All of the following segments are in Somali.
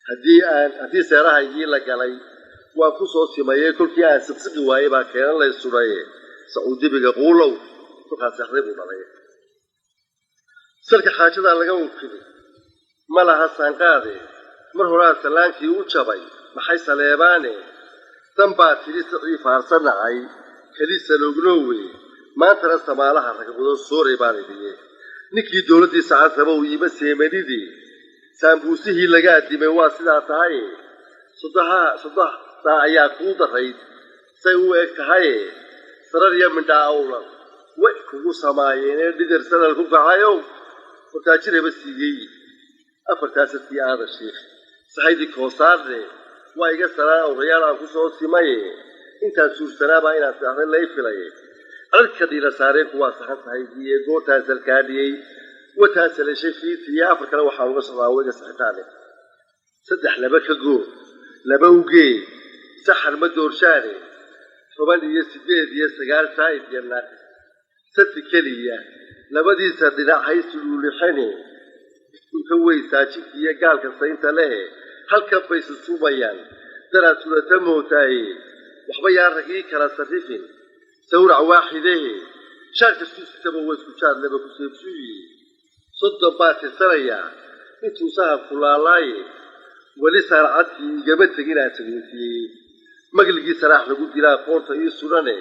Haddii seerahaygii la galay waa ku soo simayey, kolkii aan siqsiqi waayey baa keenan lay sudhaye. Sacuudibiga quulow kolkaa seexday buu dhalay. Salka xaajadaa laga unkidi ma laha saanqaade, mar horaa sallaankii u jabay maxay saleebaane. Dan baa tidhi sicii faarsa nacay keli saloognoowe, maantana samaalaha ragbudo sooray baan idiye. Ninkii dowladdii sacad raba uu iima seemanidii, saambuusihii laga addimay waa sidaa tahaye. Sodohdaa ayaa kuu darayd say u eg tahaye, sarar iyo mindhaa awlan way kugu samaayeenee dhidar sanal ku kacayow hortaajiraba siigeeyi. Afartaasadkii aada shiikh sahaydii koosaarne waa iga salaan awrayaal aan ku soo simaye. Intaan suursanaabaa inaan seexday lay filaye, cirka dhiila saareen kuwaa saxan sahaydii ee goortaan salkaadhiyey wataan salashay fiitiye. Afar kale waxaa uga socdaa wega saxitaane, saddex laba ka goo laba ugee saxar ma doorshaane. 18 iyo 9 saa'id iyo naaqis sati keliya labadiisa dhinac haysuluulixane. Dhulka weysaajinkiiyo gaalka saynta lehe halkan bay susuubayaan daraad surata mootaaye. Waxba yaa ragii kala sarrifin sawrac waaxidehe, shaar kastuu sitaba waa isku jaad laba ku seebsuuye. 30 baa tirsanayaa intuu sahan kulaalaaye, weli saarcadkii igama tegin aan sagootiyey. Magligii saraax lagu dilaa qoorta ii sudhane,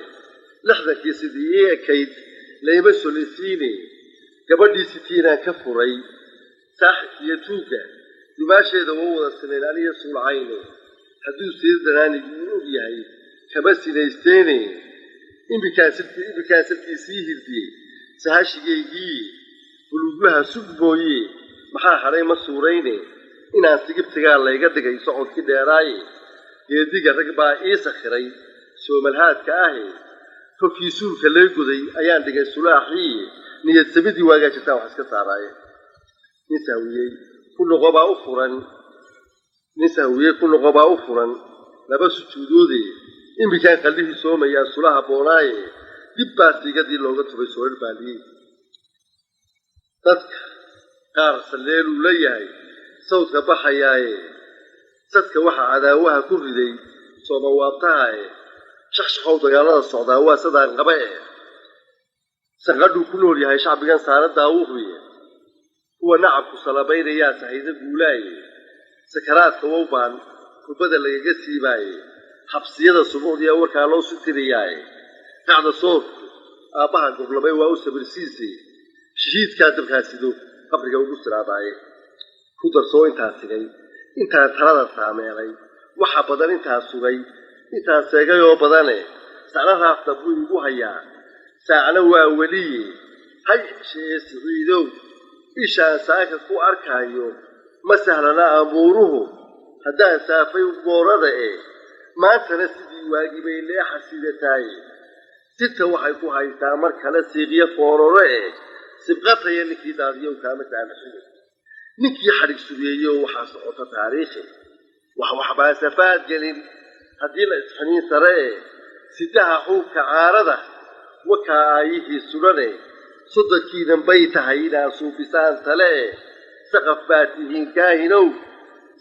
60kii sidii ii ekayd layma solisiine. Gabadhii sitiinaan ka furay saaxibkiiyo tuugga dumaasheeda waa wada sineen aniyo suulcayne. Hadduu siir danaanigu uu og yahay kama sinaysteene. Imminkaan salkii sii hirdiyey sahashigaygii buluuglaha sug mooye, maxaa hadhay ma suurayne. Inaan sigibtigaa layga dhigay socodkii dheeraaye, geediga rag baa ii sakhiray soomalhaadka ahe. Kolkii suulka lay goday ayaan dhigay sulaaxii, niyad samidii waagaa jirtaan wax iska saaraaye. Nin sahwiyey ku noqobaa u furan, nin sahwiyey ku noqobaa u furan laba sujuudoode. Imminkaan qallihii soomayaa sulaha boonaaye, dib baa siigadii looga tubay soorar baaliyey. Dadka qaar salleeluu la yahay sawdka baxayaaye, sadka waxaa cadaawaha ku riday soomawaabtahaye. Shaxshaxow dagaalada socdaa waa sadaan qaba eh, sanqadhuu ku nool yahay shacbigan saara daawuhuye. Kuwa nacabku salabaynayaa sahayda guulaaye, sakaraadka wowbaan kurbada lagaga siibaaye. Xabsiyada subuucdiya warkaa loo sitiriyaaye, qacda soorku aabbaha goblamay waa u sabirsiise. Shahiidkaa dabkaa sido qabriga ugu siraadaaye. Ku darsoo intaa sigay intaan talada saameelay, waxa badan intaa sugay intaan seegayoo badane. Sacna raafta buu igu hayaa saacna waa weliye, hay shee siciidow ishaan saaka ku arkaayo ma sahlana amuuruhu. Haddaan saafay boorada eh, maantana sidii waagii bay leexa sidataaye. Sita waxay ku haysaa mar kale siiqyo foororo eh, sibqataya ninkii daadiyow kaama saamaxine. Ninkii xadhig sugeeyo waxaa socota taariikhi, wax waxbaan safaad gelin haddii la isxiniin sare eh. Sidaha xuubka caarada wakaa aayihii sudhane, 30kiinan bay tahay inaad suubisaan tale eh. Saqaf baa tihiin kaahinow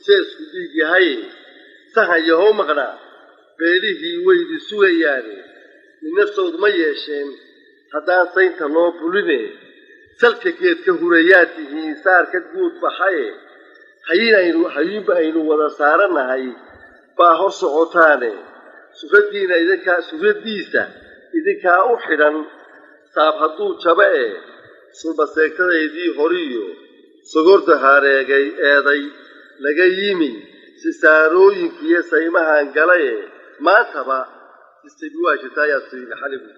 seesku dhiig yahaye, sahan yahow maqnaa beelihii waydi sugayaane. Nina sawd ma yeesheen haddaan saynta loo buline, salka geed ka hurayaa tihiin saarka guud baxaye. Hayinba aynu wada saarannahay baa hor socotaane, suradiina idinkaa surraddiisa idinkaa u xidhan saab hadduu jaba eh. Sulbaseegtadaydii horiyo sogorda hareegay eeday laga yimi sisaarooyinkiiyo saymahan galaye. Maantaba sistabi waa jirta ayaa siriga xaligu.